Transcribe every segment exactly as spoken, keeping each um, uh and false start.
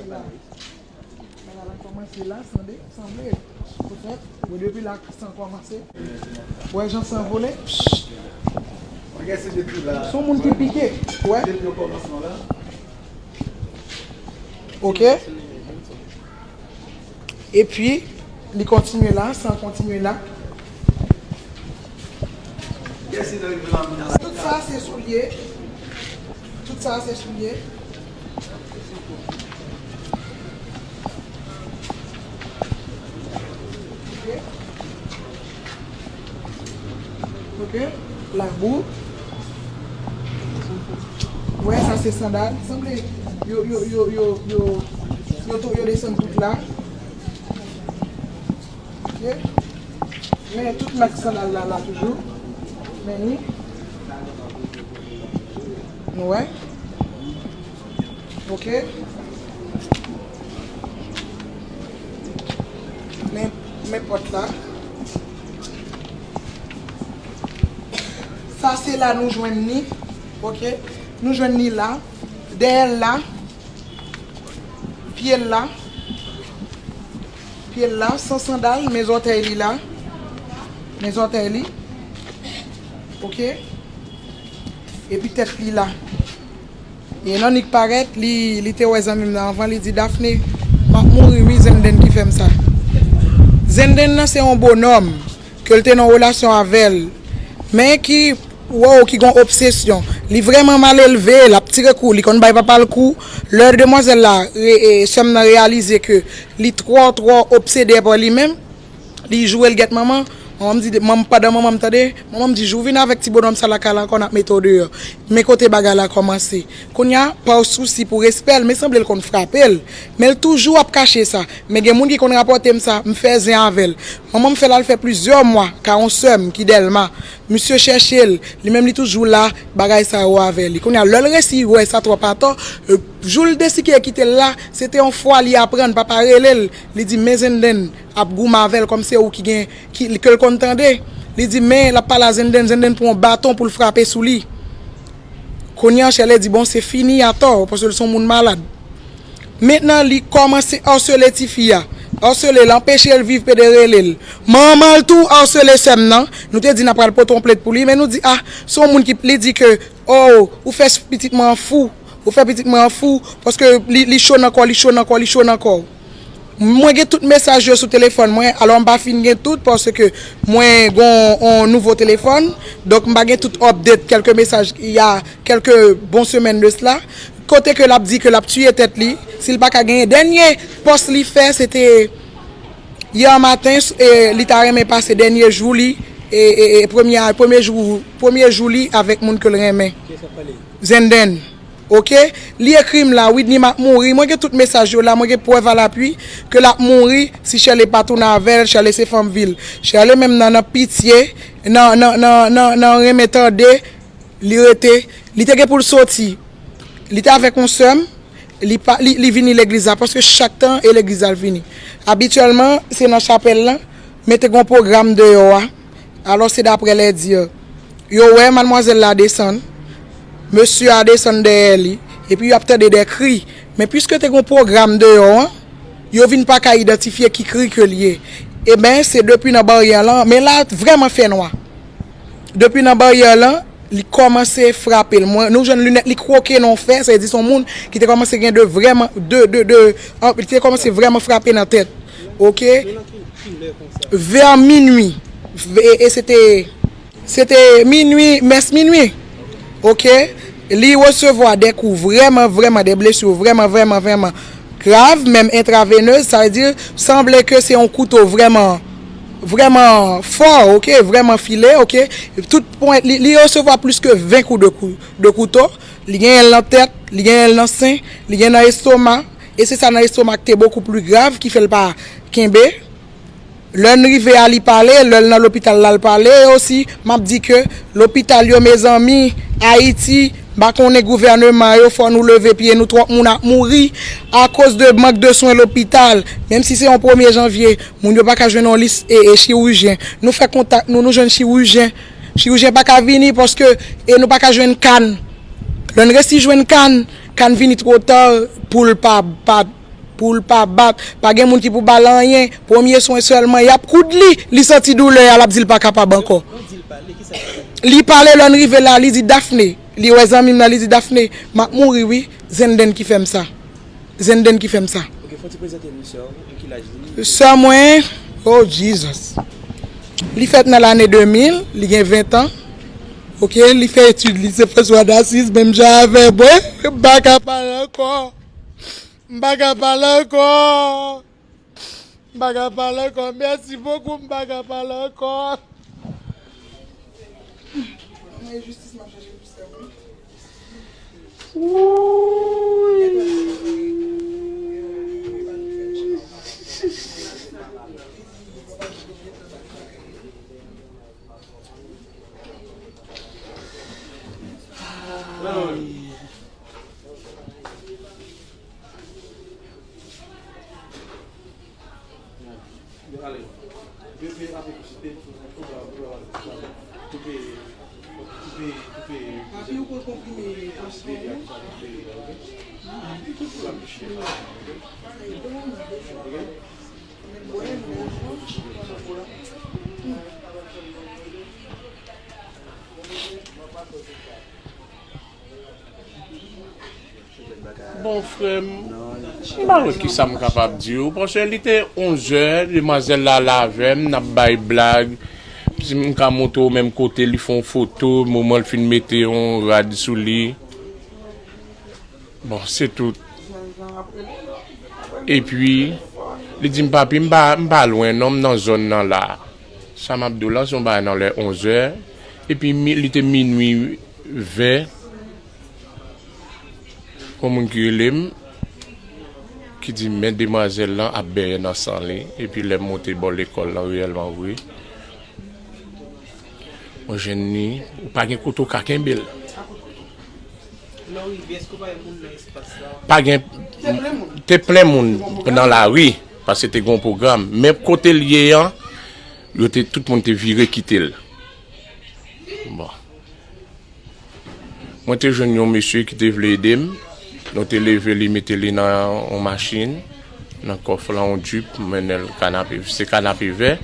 Bagay la kòmanse la, sanble, sanble. Poutèt, bon, depi la, san kòmanse. Wè jan san vole. Se yon moun ki pike. Wè. Ok. Epi, li kontinye la, san kontinye la. Tout sa se soulye. Tout sa se soulye. Ok. Ok. Labou. Wè, sa se sandal. Sanble yo, yo, yo, yo, yo, yo, tou, yo desann tout la. Ok. Men tout mak sandal la, la toujou. Men ni. Nou wè. Ok. Men, men pòt la. Sa se la nou jwenn ni. Ok. Nou jwenn ni la. Dèyè l la. Pye l la. Pye l la, san sandal, men zòtèy li la. Men zòtèy li. Ok. Epi tèt li la. E nan nik parèt, li, li te wè zanmi m nan anvan, li di, Daphné, m ap mouri wi, Zenden ki fè m sa. Zenden nan se yon bonòm, ke l te nan relasyon avè l. Men ki, wow, ki gon obsesyon. Li vrèman mal elve, l ap tire kou, li konn bay papa l kou. Lè demwazèl la, e, e, sè m nan reyalize ke li twò, twò obsede pa li menm, li joure l gèt manman. Manman m di, manman, pandan manman m tande, manman m di, jou vin avèk ti bonòm sa lakay la ankò, n ap mete w deyò. Men kote bagay la kòmanse. Kounye a, pa sousi pou respè l, men sanble l konn frape l. Men l toujou ap kache sa. Men gen moun ki konn rapòte m sa, m fè zen avè l. Manman m fè l al fè plizyè mwa ka yon sè m ki Dèlma. Misye chèche l, li menm li toujou la, bagay sa yo avè li. Kounye a, lè l resi wè sa twòp atò, e, jou l deside kite l la, se te yon fwa li aprann papa rele l, li di, men Zenden ap goumen avè l kòm se ou ki gen, ki, ke l konn tande. Li di, men l ap pale a Zenden, Zenden pran yon baton pou l frape sou li. Kounye a, Chèlè di, bon, se fini atò, paske l se yon moun malad. Mentnan, li kòmanse asele tifi a. Asele l, anpeche l viv, pede rele l. Manman l tou asele sè m nan. Nou te di n ap pral pote yon plent pou li, men nou di, a, se yon moun ki, li di ke, o, ou fè pitit mwen an fou. Ou fè pitit mwen an fou, paske li, li cho nan kò, li cho nan kò, li cho nan kò. Mwen gen tout mesaj yo sou telefòn mwen, alò m pa fin gen tout, paske mwen gen yon nouvo telefòn, donk m pa gen tout update, kèlke mesaj, il y a quelques bon semèn de sela, kote ke l ap di ke l ap tiye tèt li, si l pa ka genyen. Dènye pòs li fè, se te yè maten, e, li ta renmen pase dènye jou li, e, e, e premye, premye jou, premye jou li avèk moun ke l renmen. Zenden. Ok? Li ekri m la, Widny m ap mouri. Mwen gen tout mesaj yo la, mwen gen prèv a lapui ke l ap mouri si Chèlè pa tounen avè l. Chèlè se fanm vil. Chèlè menm nan, nan pitye, nan, nan, nan, nan, nan renmen tande, li rete. Li te gen pou l soti. Li te avèk yon sè m, li pa, li, li vini legliz la, paske chak tan e legliz la l vini. Abityèlman, se nan chapèl lan, men te gen yon pwogram deyò a. Alò, se daprè lè di, yo wè madmwazèl la desann, mesye a desann dèyè li, epi y ap tande de kri. Men piske te gen yon pwogram deyò an, yo vin pa ka idantifye ki kri ke l ye. Eben, se depi nan baryè lan, men la vrèman fè nwa. Depi nan baryè lan, li kòmanse frape l. Mwen, nou jwenn linèt li kwoke nan yon fè, sa vle di se yon moun ki te kòmanse gen de vrèman, de, de, de, an, li te kòmanse vrèman frape nan tèt. Ok? Vè minui. Vè, e, e se te, se te minui, mès minui. Ok? Li resevwa de kou vrèman, vrèman, de blesi vrèman, vrèman, vrèman grav, menm entravenez, sa vle di, sanble ke se yon kouto vrèman, vrèman fò, ok, vrèman file, ok. Tout pwen, li, li resevwa plis ke ven kou de kou, de kouto. Li genyen l nan tèt, li genyen l nan sen, li genyen nan estoma, e se sa nan estoma ki te bokou pli grav, ki fè l pa kenbe. Lè n rive a, li pale, lè l nan lopital la, l pale osi. M ap di ke lopital yo, mezanmi, Ayiti, m pa konnen gouvèneman yo, fò nou leve pye nou, twòp moun ap mouri akoz de mank de swen lopital. Menm si se yon premye janvye, moun yo pa ka jwenn yon lis e, e chirijyen. Nou fè kontak nou, nou jwenn chirijyen. Chirijyen pa ka vini paske, e nou pa ka jwenn kann. Lè n resi jwenn kann, kann vini twò ta pou l pa, pa pou l pa bat, pa gen moun ki pou ba l anyen. Premye swen sèlman, y ap koud li, li santi doulè a, l ap di l pa kapab ankò. Li pale, lè n rive la, li di, Daphné, li wè zanmi m nan, li di, Daphné, m ap mouri wi, Zenden ki fè m sa. Zenden ki fè m sa. Ok, fò ti prezante nou sè w, e ki laj li? Sè mwen, oh Jesus. Li fèt nan lane de mil, li gen ven tan. Ok, li fè etid li, se François d'Assise, menm jan avè mwen. M pa ka pale ankò. M pa ka pale ankò. M pa ka pale ankò. Mèsi bokou, m pa ka pale ankò. Mwen jistis m ap chache pou sè mwen. Papi, ou konn konprime tansyon ou? Bon, frè m, m pa wè kisa m kapab di w, paske li te onzè, demwazèl la la avè m, n ap bay blag. Si m ka montre w menm kote li fè yon foto, moman l fin mete yon rad sou li. Bon, se tout. Epi, li di m, "Papi, m pa, m pa lwen non, m nan zòn nan la." Sa m ap di w la, se yon bagay nan lè onzè. Epi, mi, li te minui vè. Yon moun ki rele m, ki di m, "Men demwazèl lan ap bèyè nan san li." Epi, lè m monte bò lekòl lan, reyèlman vre, mwen jwenn li, ou pa gen kote w ka kenbe l. Lè w rive, èske w pa wè moun nan espas la? Pa gen, te plen moun nan lari, paske te gen yon pwogram. Men kote l ye an, yo te, tout moun te vire kite l. Bon. Mwen te jwenn yon mesye ki te vle ede m. Nou te leve li, mete li nan yon machin, nan kòf la, yon jip, mennen l Kanapevè. Se Kanapevè.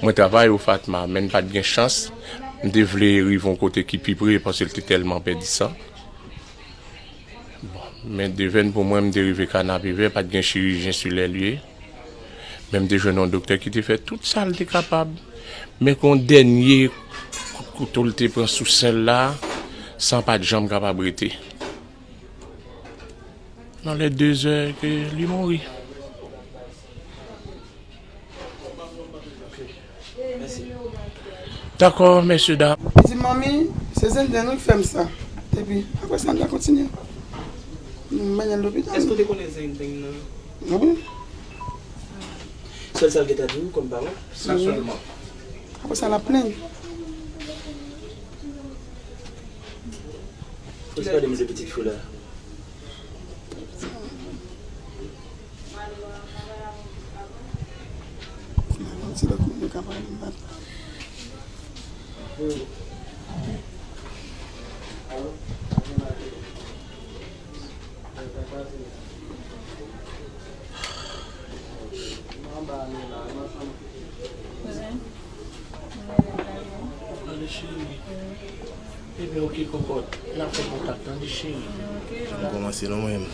Mwen travay o Fatma, men n pa t gen chans. M te vle rive yon kote ki pi pre, paske l te tèlman pèdi san. Bon, men devèn pou mwen, m te rive Kanapevè, pa t gen chirijyen sou lè lye. Men m te jwenn yon doktè ki te fè tout sa l te kapab. Men kon dènye kout kouto l te pran sou sen l la, san pa t janm kapab rete. Nan lè dezè ke li mouri. Dakò, mesye dam. Li di, "Manmi, se Zenden wi k fè m sa." Epi, apre sa, n ta kontinye. Nou mennen l lopital. Èske w te konnen Zenden nan? Wi. Sèl sa l gentan di w kòm paran? Sa sèlman. Apre sa, l ap plenn. Ou te pale m de pitit fi w la? Kouzen. Tande cheri. Ebyen, oke, kòkòt. N ap fè kontak, tande cheri. M kòmanse non mwen menm.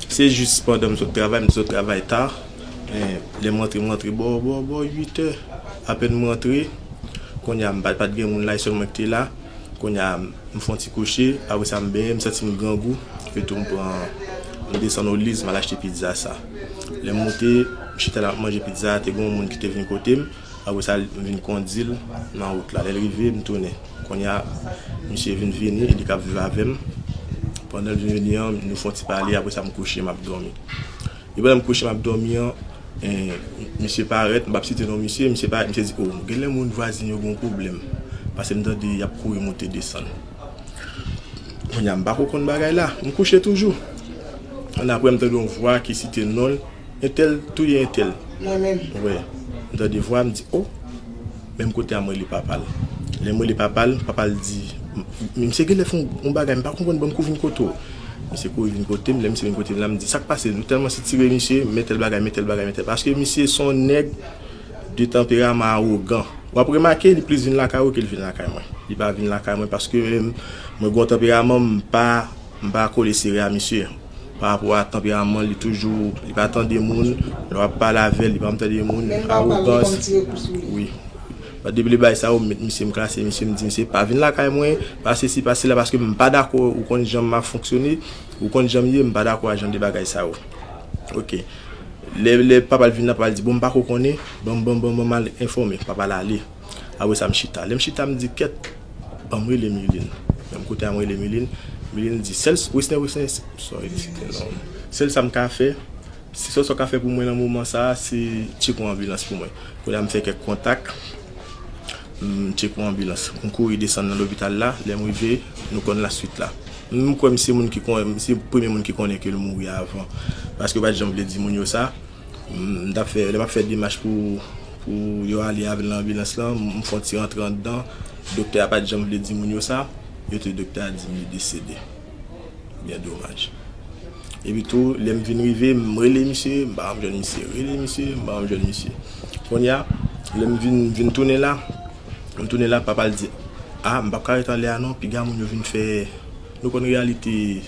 Se jis pandan m sot travay, m te sot travay ta. Eh, lè m rantre, m rantre bò, bò, bò uit è. Apèn m rantre, kounye a m pa, pa t gen moun la, e sèl mwen ki te la. Kounye a, m fè yon ti kouche, apre sa m benyen, m santi m grangou, epi tou m pran, m desann Oliz, m al achte pizza sa. Lè m moute, m chita la, m ap manje pizza a, te gen yon moun ki te vin kote m, apre sa, m vin kondi l nan wout la. Lè l rive, m tounen. Kounye a, misye vin vini, e li k ap viv avè m. Pandan l vin vini an, nou fè yon ti pale, apre sa, m kouche, m ap dòmi. E pandan m kouche, m ap dòmi an, eh, misye parèt, m p ap site non misye, misye parèt, misye di, "O, genlè moun vwazen yo gen yon pwoblèm." Paske m tande y ap kouri moute desann. Kounye a, m pa ko konn bagay la, m kouche toujou. Annapre, m tande yon vwa ki site non l, "Entèl touye entèl." Mwen menm. Wi. M tande vwa, m di, "O!" Menm kote a, m rele papa l. Lè m rele papa l, papa l di, "M, misye genlè fè yon, yon bagay, m pa konprann, ban m kou vin kote w." Misye kouri vin kote m, lè misye vin kote m la, m di, "Sa k pase?" Nou tèlman sitire misye, men tèl bagay, men tèl bagay, men tèl. Paske misye se yon nèg de tanperaman awogan. W ap remake, li plis vin lakay ou ke l vin lakay mwen. Li pa vin lakay mwen paske mwen gen yon tanperaman, m pa, m pa kole sere a misye. Pa rapò a tanperaman, li toujou, li pa tande moun, lè w ap pale avè l, li pa tande moun, awogans. Wi. Depi lè bagay sa yo, m met misye, m klase misye, m di, "Misye, pa vin lakay mwen, pa sesi, pa sela, paske m pa dakò, ou konn jan m ap fonksyone, ou konn jan m ye, m pa dakò a jan de bagay sa yo." Ok. Lè, lè papa l vin nan, papa l di, "Bon, m pa ko konnen, ban m, ban m, ban m, ban m al enfòme." Papa l ale. Apre sa, m chita. Lè m chita, m di, "Kèt, ban m rele Miline." Lè m kote a, m rele Miline. Miline di, "Sèl, Wesner, Wesner, sorry, ti tè non. Sèl sa m ka fè, si sèl sa w ka fè pou mwen nan moman sa a, se tcheke yon anbilans pou mwen." Kounye a, m fè kèk kontak. M tcheke yon anbilans. M kouri desann nan lopital la. Lè m rive, nou konn laswit la. M kwè m se moun ki konnen, m se premye moun ki konnen ke l mouri avan. Paske yo pa t janm vle di moun yo sa. M, m t ap fè, lè m ap fè demach pou, pou yo ale avè l nan anbilans lan, m fè yon ti rantre anndan. Doktè a pa t janm vle di moun yo sa. Yo te, doktè a di m li desede. Byen domaj. Epi tou, lè m vin rive, m rele misye, m pa janm jwenn misye, rele misye, m pa janm jwenn misye. Kounye a, lè m vin, vin tounen la, m tounen la, papa l di, "A, m p ap ka ret anlè a non, piga moun yo vin fè, nou konn reyalite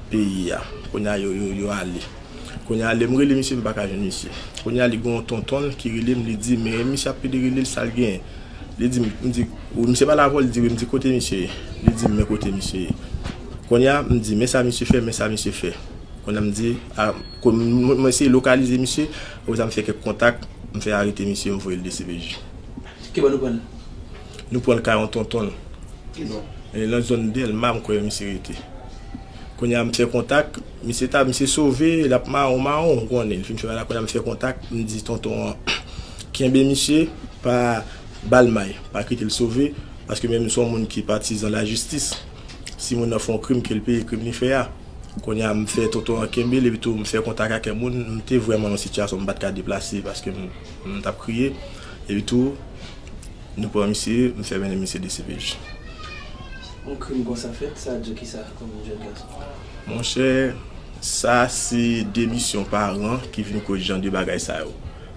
peyi a." Kounye a, yo, yo, yo ale. Kounye a, lè m rele misye, m pa ka jwenn misye. Kounye a, li gen yon tonton l ki rele m, li di, "Men misye ap pede rele l, sa l genyen?" Li di m, m di, "Wi, misye pale avè w?" Li di, "Wi." M di, "Kote misye ye?" Li di m, "Men kote misye ye." Kounye a, m di, "Men sa misye fè, men sa misye fè." Kounye a, m di, "A," ko-, m, m eseye lokalize misye, apre sa, m fè kèk kontak, m fè arete misye, m voye l D C P J. Ki bò nou pran l? Nou pran l kay yon tonton l. Ki zòn? E nan zòn Dèlma, m kwè misye rete. Kounye a, m fè kontak, misye ta, misye sove, l ap mawon, mawon, ou konnen, l fin fè bagay la, kounye a, m fè kontak, m di tonton an, kenbe misye, pa ba l may, pa kite l sove, paske menm se yon moun ki patizan lajistis, si moun nan fè yon krim, ke l peye krim li fè a. Kounye a, m fè tonton an kenbe l, epi tou, m fè kontak ak yon moun, m te vrèman nan yon sitiyasyon, m pa t ka deplase, paske m, m t ap kriye, epi tou, nou pran misye, m fè mennen misye D C P J. Yon krim konsa fèt, sa di w kisa kòm yon jèn gason? Monchè, sa se demisyon paran ki vin koz jan de bagay sa yo.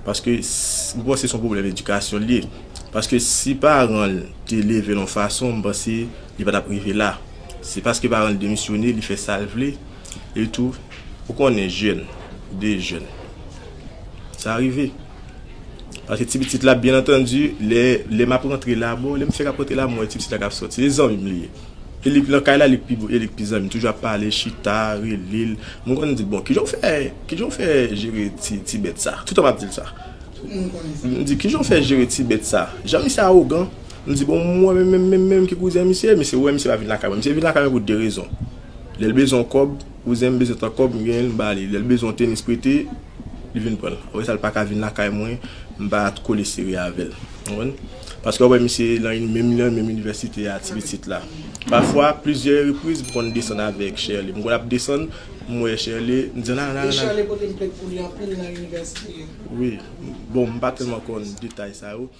Paske, s-, m panse se yon pwoblèm edikasyon l ye. Paske si paran l te leve l yon fason, m panse li pa t ap rive la. Se paske paran l demisyone, li fè sa l vle, epi tou, ou konnen jèn, de jèn. Sa rive. Paske ti pitit la, byen antandi, lè, lè m ap rantre la, bon, lè m fèk ap rantre la, m wè ti pitit la k ap sòti. Se zanmi m li ye. E li nan kay la, li k pi, e li k pi zanmi m. Toujou ap pale, chita, rele l. M konn di l, "Bon, kijan w fè, kijan w fè jere ti, ti bèt sa?" Toutan m ap di l sa. M di, "Kijan w fè jere ti bèt sa?" Jan misye awogan, m di, "Bon, mwen menm, menm, menm, menm ki kouzen misye, misye wè misye pa vin lakay mwen." Misye vin lakay mwen pou de rezon. Lè l bezwen yon kòb, kouzen m bezwen tan kòb, m genyen l, m ba li. Lè l bezwen yon tenis prete, li vin pran l. Apre sa, l pa ka vin lakay mwen, m pa kole sere avè l. Ou konprann? Paske w wè misye nan in-, menm, nan menm inivèsite a, ti pitit la. Pafwa, plizyè repriz, m konn desann avèk Sherley. M konn ap desann, m wè Sherley, m di, "Nan, nan, nan, nan." Sherley pote m plent pou li anpil nan inivèsite a. Wi. Bon, m pa tèlman konn detay sa yo.